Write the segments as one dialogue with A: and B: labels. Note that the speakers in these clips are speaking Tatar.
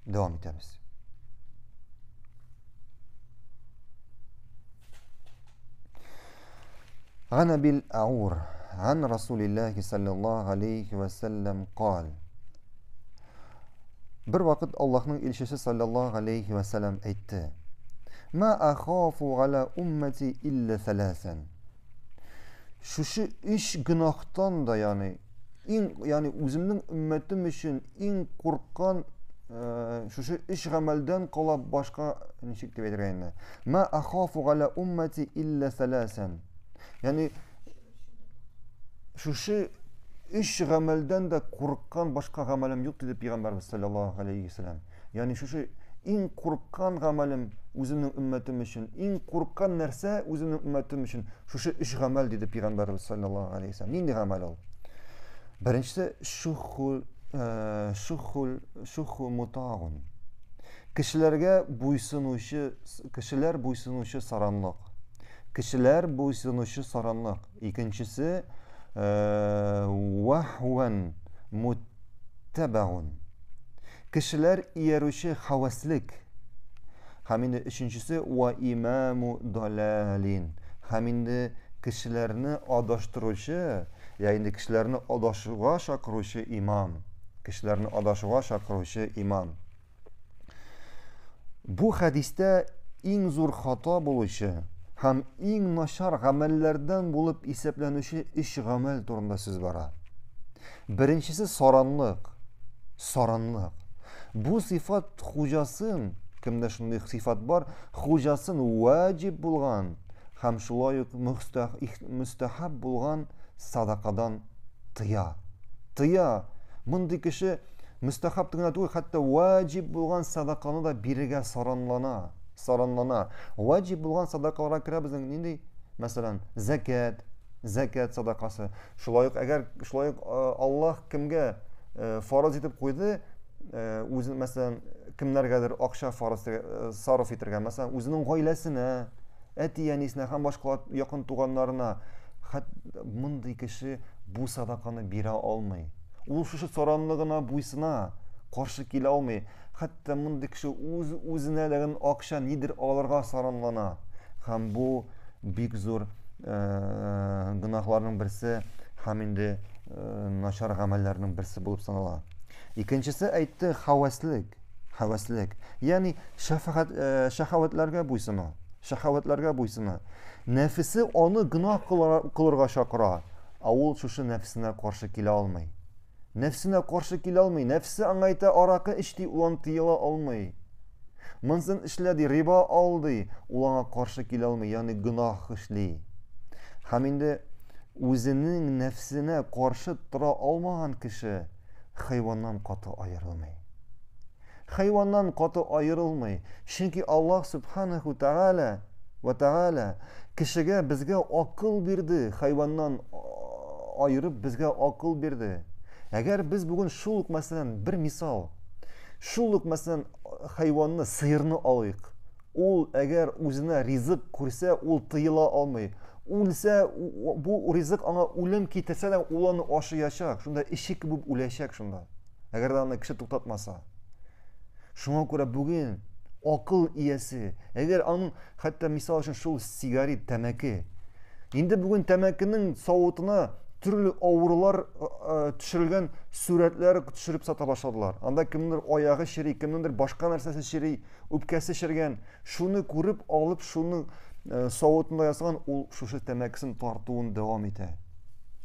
A: дәвам итәбез. عن أبي الأعور عن رسول الله صلى الله عليه وسلم قال Бер вакыт Аллаһның илчесе саллаллаһу алейхи ва сәлләм әйтте: "Ма ахафу аля уммати илля саласан." Шушы өч гөнаһтан да, ягъни иң, ягъни үземнең өммәтем өчен иң курккан э, шушы өч гамәлдән кала башка ничек дип әйтергә инде? Ма ахафу аля уммати илля саласан. Ягъни шушы өч гамәлдән дә курыккан башка гамәлем юк диде пәйгамбәрбез саллаллаһу алейхи вәсәләм. Ягъни шушы иң курыккан гамәлем үземнең өммәтем өчен, иң курыккан нәрсә үземнең өммәтем өчен шушы өч гамәл диде пәйгамбәрбез саллаллаһу алейхи вәсәләм. Нинди гамәл ул? Беренчесе шухул э, шухул шуху мутагун. Кешеләргә буйсынучы, кешеләр буйсынучы саранлык. Кешеләр буйсынучы саранлык. Икенчесе вахван муттабаун. Кешеләр иярүче хаваслек. Һәм инде өченчесе ва имаму далалин. Һәм инде кешеләрне адаштыручы, я инде кешеләрне адашуга чакыручы имам. Кешеләрне адашуга чакыручы имам. Бу хәдистә иң зур хата булучы һәм иң начар гамәлләрдән булып исәпләнүче өч гамәл турында сүз бара. Беренчесе саранлык. Саранлык. Бу сыйфат хуҗасын, кемдә шундый сыйфат бар, хуҗасын ваҗиб булган һәм шулай ук мөстәхәб булган садакадан тыя. Тыя. Мондый кеше Мөстәхәб генә түгел, хәтта ваҗиб булган садаканы да бирергә саранлана. Саранлана. Ваҗиб булган садакаларга керә безнең нинди? Мәсәлән, зәкят, зәкят садакасы. Шулай ук әгәр шулай ук э, Аллаһ кемгә э, фарыз итеп куйды, э, үзен мәсәлән, кемнәргәдер акча фарыз сарыф итергә, мәсәлән, үзенең гаиләсенә, әти-әнисенә һәм башка якын туганнарына, хәт мондый кеше бу садаканы бирә алмый. Ул шушы саранлыгына буйсына, каршы килә алмый. Хәтта мондый кеше үз үзенә дә акча нидер алырга саранлана. Һәм бу бик зур э, гөнаһларның берсе һәм инде э, начар гамәлләрнең берсе булып санала. Икенчесе әйтте хәвәслек, хәвәслек. Ягъни шәфәгать э, шәһавәтләргә буйсыну, шәһавәтләргә буйсыну. Нәфесе аны гөнаһ кылырга чакыра. Ә ул шушы нәфсенә каршы килә алмый. Нәфсенә каршы килә алмый. Нәфсе аңа әйтә, аракы эч ди, ул аны тыела алмый. Монсын эшлә ди, риба ал ди, ул аңа каршы килә алмый, ягъни гөнаһ эшли. Һәм инде үзенең нәфсенә каршы тора алмаган кеше хайваннан каты аерылмый. Хайваннан каты аерылмый. Чөнки Аллаһ Субханаху Тааля ва Тааля кешегә безгә акыл бирде, хайваннан аерып безгә акыл бирде. Әгәр без бүген шул ук мәсәлән, бер мисал, шул ук мәсәлән, хайванны, сыерны алыйк. Ул әгәр үзенә ризык күрсә, ул тыела алмый. Үлсә, бу ризык аңа үлем китерсә дә, ул аны ашыячак, шунда эче кебек үләчәк шунда. Әгәр дә аны кеше туктатмаса. Шуңа күрә бүген акыл иясе, әгәр аның хәтта мисал өчен шул сигарет, тәмәке. Инде бүген тәмәкенең савытына төрле авырулар э, э, төшерелгән сурәтләр төшереп сата башладылар. Анда кемнеңдер аягы чери, кемнеңдер башка нәрсәсе чери, үпкәсе чергән. Шуны күреп алып, шуны э, савытында ясаган, ул шушы тәмәкесен тартуын дәвам итә.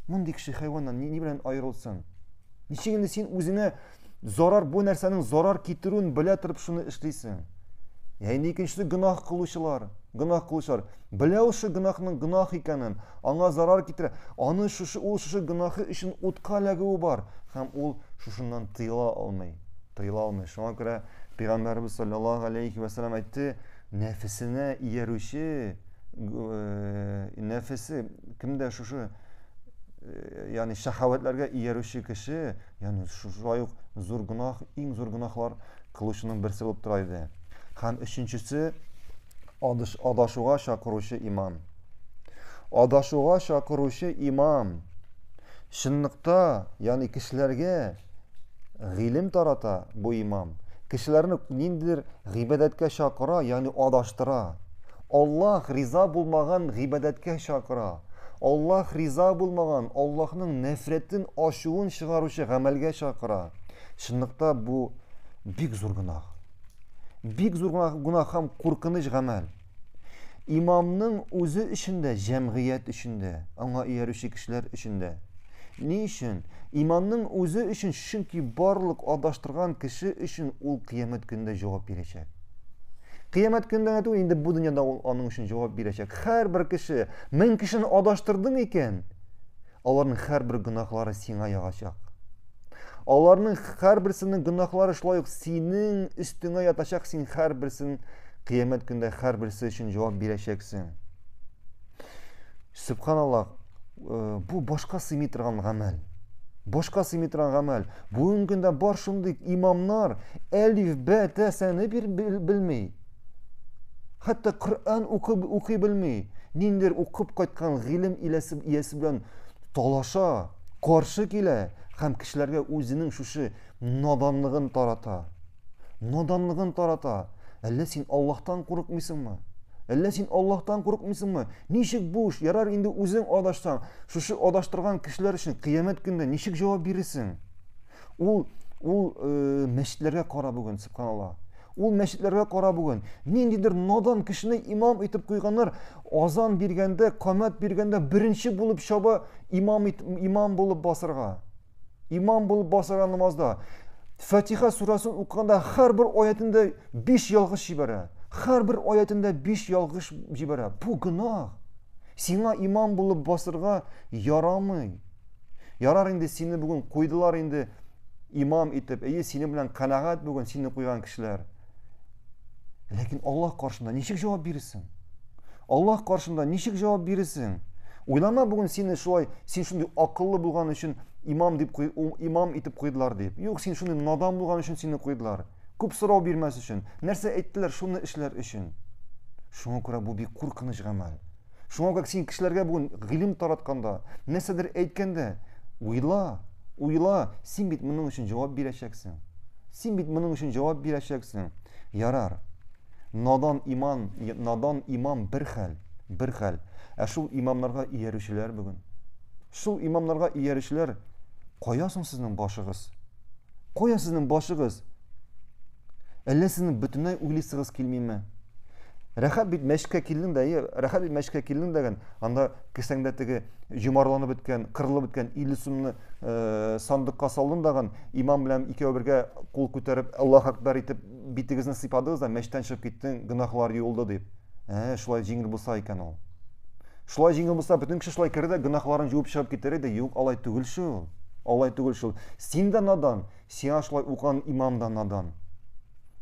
A: Мондый кеше хайваннан ни, ни белән аерылсын? Ничек инде син үзеңә зарар, бу нәрсәнең зарар китерүен белә торып шуны эшлисең? Я инде икенчесе гөнаһ кылучылар, гөнаһ кылучылар. Белә ул шул гөнаһның гөнаһ икәнен, аңа зарар китерә. Аны шушы ул шушы гөнаһы өчен утка эләгүе бар һәм ул шушыннан тыела алмый. Тыела алмый. Шуңа күрә Пәйгамбәрбез саллаллаһу алейхи ва саллям әйтте, нәфесенә иярүче, э, нәфесе кемдә шушы Э, ягъни шәһавәтләргә иярүче кеше, ягъни шулай ук зур гөнаһ, иң зур гөнаһлар кылучының берсе булып тора иде. Һәм өченчесе адашуга чакыручы имам. Адашуга чакыручы имам чынлыкта, ягъни кешеләргә гыйлем тарата бу имам. Кешеләрне ниндидер гыйбадәткә чакыра, ягъни адаштыра. Аллаһ риза булмаган гыйбадәткә чакыра. Аллаһ риза булмаган, Аллаһның нәфрәтен, ачуын чыгаручы гамәлгә чакыра. Чынлыкта бу бик зур гөнаһ. Бик зур гөнаһ һәм куркыныч гамәл. Имамның үзе өчен дә, җәмгыять өчен дә, аңа иярүче кешеләр өчен дә. Ни өчен? Имамның үзе өчен, чөнки барлык адаштырган кеше өчен ул кыямәт көнендә җавап бирәчәк. Кыямәт көнендә генә түгел, инде бу дөньяда ул аның өчен җавап бирәчәк. Һәрбер кеше, 1000 кешене адаштырдың икән, аларның һәрбер гөнаһлары сиңа ягачак. Аларның һәрберсенең гөнаһлары шулай ук синең өстеңә ятачак, син һәрберсен кыямәт көндә һәрберсе өчен җавап бирәчәксең. Сөбханаллаһ, э, бу башка сыймый торган гамәл. Башка сыймый торган гамәл. Бүгенге көндә бар шундый имамнар әлиф, бә, тә, сәне белми. Хәтта Коръән укып укый белми. Ниндидер укып кайткан гыйлем иләсе иясе белән талаша, каршы килә һәм кешеләргә үзенең шушы наданлыгын тарата. Наданлыгын тарата. Әллә син Аллаһтан курыкмыйсыңмы? Әллә син Аллаһтан курыкмыйсыңмы? Ничек буш, ярар инде үзең адашсаң, шушы адаштырган кешеләр өчен кыямәт көндә ничек җавап бирерсең? Ул ул э, мәчетләргә кара бүген, субханаллаһ. Ул мәчетләргә кара бүген. Ниндидер надан кешене имам итеп куйганнар. Азан биргәндә, камәт биргәндә беренче булып чаба имам, ит, имам булып басырга. Имам булып басырга намазда. Фатиха сурасын укыганда һәрбер аятендә биш ялгыш җибәрә. Һәрбер аятендә биш ялгыш җибәрә. Бу гөнаһ. Сиңа имам булып басырга ярамый. Ярар инде сине бүген куйдылар инде имам итеп. Әйе, синең белән канәгать бүген сине куйган кешеләр. Ләкин Аллаһ каршында ничек җавап бирерсең? Аллаһ каршында ничек җавап бирерсең? Уйлама бүген сине шулай, син шундый акыллы булган өчен имам дип куй, имам итеп куйдылар дип. Юк, син шундый надан булган өчен сине куйдылар. Күп сорау бирмәс өчен, нәрсә әйттеләр, шуны эшләр өчен. Шуңа күрә бу бик куркыныч гамәл. Шуңа күрә син кешеләргә бүген гыйлем таратканда, нәрсәдер әйткәндә, уйла, уйла, син бит моның өчен җавап бирәчәксең. Син бит моның өчен җавап бирәчәксең. Ярар. Надан иман, надан имам бер хәл, бер хәл. Ә шул имамнарга иярүчеләр бүген. Шул имамнарга иярүчеләр, кая соң сезнең башыгыз? Кая сезнең башыгыз? Әллә сезнең бөтенләй уйлыйсыгыз килмиме? Рәхәт бит мәчеткә килдең дә, е, рәхәт бит мәчеткә килдең дәген, анда кесәңдә теге йомарланып беткән, кырылып беткән 50 сумны э, сандыкка салдың дагын, имам белән икәү бергә кул күтәреп, Аллаһ акбар итеп битегезне сыйпадыгыз да мәчеттән чыгып киттең, гөнаһлар юылды дип. Ә, шулай җиңел булса икән ул. Шулай җиңел булса, бөтен кеше шулай керде, гөнаһларын юып чыгып китәр иде. Юк, алай түгел шул. Алай түгел шул. Син дә надан, Сиңа шулай укыган имам да надан.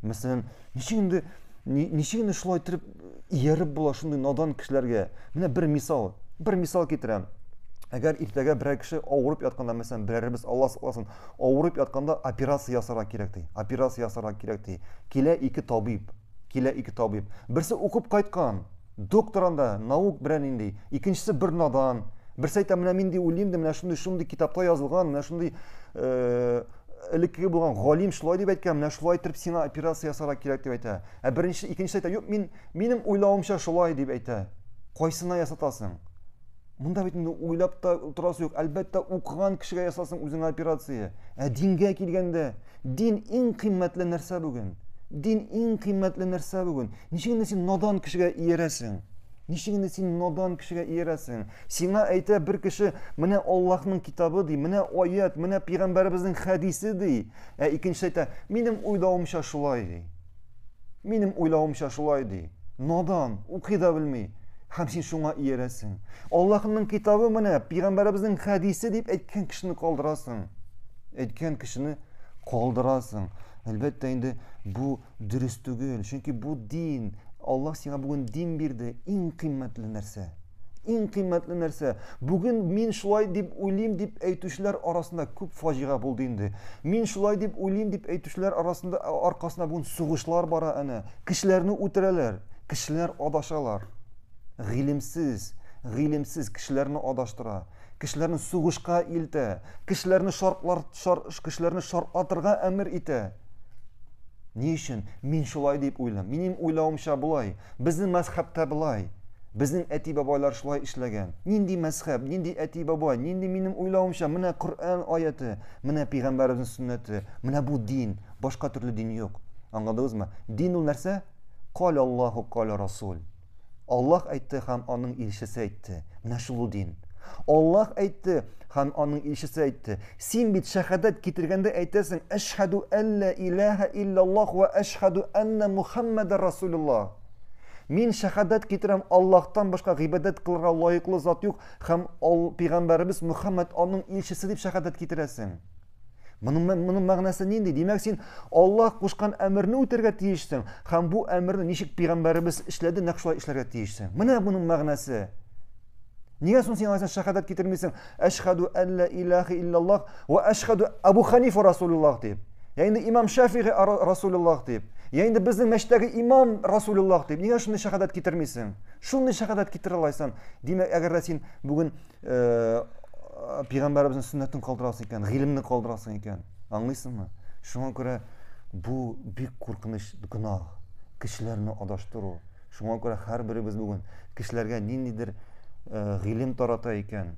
A: Мәсәлән, ничек инде ничек инде шулай итеп ияреп була шундый надан кешеләргә? Менә бер мисал, бер мисал китерәм. Әгәр иртәгә берәр кеше авырып ятканда, мәсәлән, берәребез Алла сакласын, авырып ятканда операция ясарга кирәк ди. Операция ясарга кирәк ди. Килә ике табиб, килә ике табиб. Берсе укып кайткан, Доктор анда, наук берәр нинди. Икенчесе бер надан. Берсе әйтә, менә мин ди уйлыйм ди, менә шундый шундый китапта язылган, менә шундый э, элеккеге булган галим шулай дип әйткән, менә шулай итеп сиңа операция ясарга кирәк дип әйтә. Ә беренче, икенчесе әйтә, юк, мин минем уйлавымча шулай дип әйтә. Кайсына ясатасың? Монда бит инде уйлап та торасы юк. Әлбәттә, укыган кешегә ясасың үзеңә операция. Ә дингә килгәндә, дин иң кыйммәтле нәрсә бүген. Дин иң кыйммәтле нәрсә бүген. Ничек инде син надан кешегә иярәсең? Ничек инде син надан кешегә иярәсең? Сиңа әйтә бер кеше, менә Аллаһның китабы ди, менә аят, менә пәйгамбәребезнең хәдисе ди. Ә икенчесе әйтә, минем уйлавымча шулай ди. Минем уйлавымча шулай ди. Надан, укый да белми. Һәм син шуңа иярәсең. Аллаһның китабы менә, пәйгамбәребезнең хәдисе дип әйткән кешене калдырасың. Әйткән кешене калдырасың. Әлбәттә инде бу дөрес түгел, чөнки бу дин, Аллаһ сиңа бүген дин бирде, иң кыйммәтле нәрсә. Иң кыйммәтле нәрсә. Бүген мин шулай дип уйлыйм дип әйтүчеләр арасында күп фаҗига булды инде. Мин шулай дип уйлыйм дип әйтүчеләр арасында аркасында бүген сугышлар бара әнә. Кешеләрне үтерәләр, кешеләр адашалар. Гыйлемсез, гыйлемсез кешеләрне адаштыра, кешеләрне сугышка илтә, кешеләрне шартлар, шар, кешеләрне шартлатырга әмер итә. Ни өчен? Мин шулай дип уйлыйм. Минем уйлавымча болай. Безнең мәзхәбтә болай. Безнең әти-бабайлар шулай эшләгән. Нинди мәзхәб, нинди әти-бабай, нинди минем уйлавымча, менә Коръән аяты, менә пәйгамбәребезнең сөннәте, менә бу дин, башка төрле дин юк. Аңладыгызмы? Дин ул нәрсә? Кал Аллаһу, кал Расул. Аллаһ әйтте һәм аның илчесе әйтте. Менә шул ул дин. Аллаһ әйтте һәм аның илчесе әйтте. Син бит шәһадәт китергәндә әйтәсең, әшһәду әллә илаһа иллаллаһ ва әшһәду әннә Мухаммадар Расулуллаһ. Мин шәһадәт китерәм, Аллаһтан башка гыйбадәт кылырга лаеклы зат юк һәм пәйгамбәребез Мухаммад аның илчесе дип шәһадәт китерәсең. Моның, моның мәгънәсе нинди? Димәк, син Аллаһ кушкан әмерне үтәргә тиешсең һәм бу әмерне ничек пәйгамбәребез эшләде, нәкъ шулай эшләргә тиешсең. Менә моның мәгънәсе. Нигә соң син алайса шәһадәт китермисең? Әшһәду әллә илаһа иллаллаһ ва әшһәду Абу Ханифа Расулуллаһ дип. Я инде имам Шафиги Расулуллаһ дип. Я инде безнең мәчеттәге имам Расулуллаһ дип. Нигә шундый шәһадәт китермисең? Шундый шәһадәт китерә алайсың. Димәк, әгәр дә син бүген пәйгамбәребезнең сөннәтен калдырасың икән, гыйлемне калдырасың икән, аңлыйсыңмы? Шуңа күрә бу бик куркыныч гөнаһ, кешеләрне адаштыру. Шуңа күрә һәрберебез бүген кешеләргә ниндидер гыйлем тарата икән,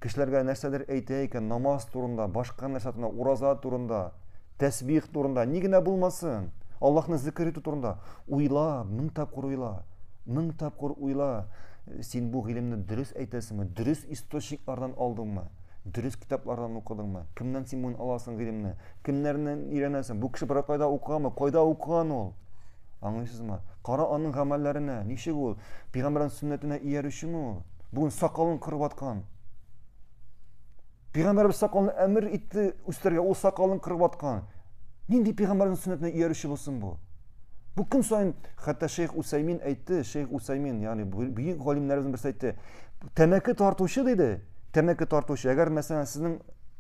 A: кешеләргә нәрсәдер әйтә икән, намаз турында, башка нәрсә турында, ураза турында, тәсбих турында, ни генә булмасын, Аллаһны зикер итү турында уйла, мең тапкыр уйла, мең тапкыр уйла. Син бу гыйлемне дөрес әйтәсеңме, дөрес источниклардан алдыңмы, дөрес китаплардан укыдыңмы? Кемнән син моны аласың гыйлемне? Кемнәрдән өйрәнәсең? Бу кеше берәр кайда укыганмы? Кайда укыган ул? Аңлыйсызмы? Кара аның гамәлләренә, ничек ул? Пәйгамбәрнең сөннәтенә иярүчеме ул? Бүген сакалын кырып аткан. Пәйгамбәребез сакалны әмер итте үстерергә, ул сакалын кырып аткан. Нинди пәйгамбәрнең сөннәтенә иярүче булсын бу? Бу көн саен хәтта шейх Усаймин әйтте, шейх Усаймин, ягъни бөек галимнәребезнең берсе әйтте, тәмәке тартучы диде, тәмәке тартучы, әгәр мәсәлән сезнең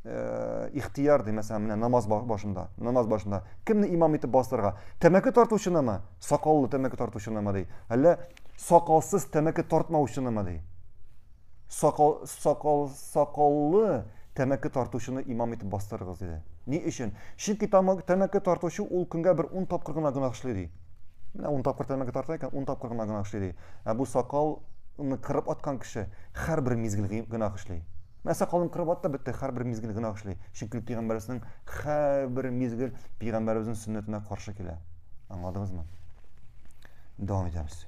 A: э, ихтияр ди, мәсәлән, менә намаз башында, намаз башында кемне имам итеп бастырырга? Тәмәке тартучынымы? Сакаллы тәмәке тартучынымы ди? Әллә сакалсыз тәмәке тартмаучынымы ди? Сакал, сакал, сакаллы тәмәке тартучыны имам итеп бастырыгыз, диде. Ни өчен? Чөнки тәмәке тартучы ул көнгә бер 10 тапкыр гына гөнаһ эшли, ди. Менә 10 тапкыр тәмәке тарта икән, 10 тапкыр гына гөнаһ эшли, ди. Ә бу сакалны кырып аткан кеше һәрбер мизгел гөнаһ эшли. Менә сакалын кырып атты, бетте, һәрбер мизгел гөнаһ эшли. Чөнки пәйгамбәребезнең һәрбер мизгел пәйгамбәребезнең сөннәтенә каршы килә. Аңладыгызмы? Дәвам итәбез.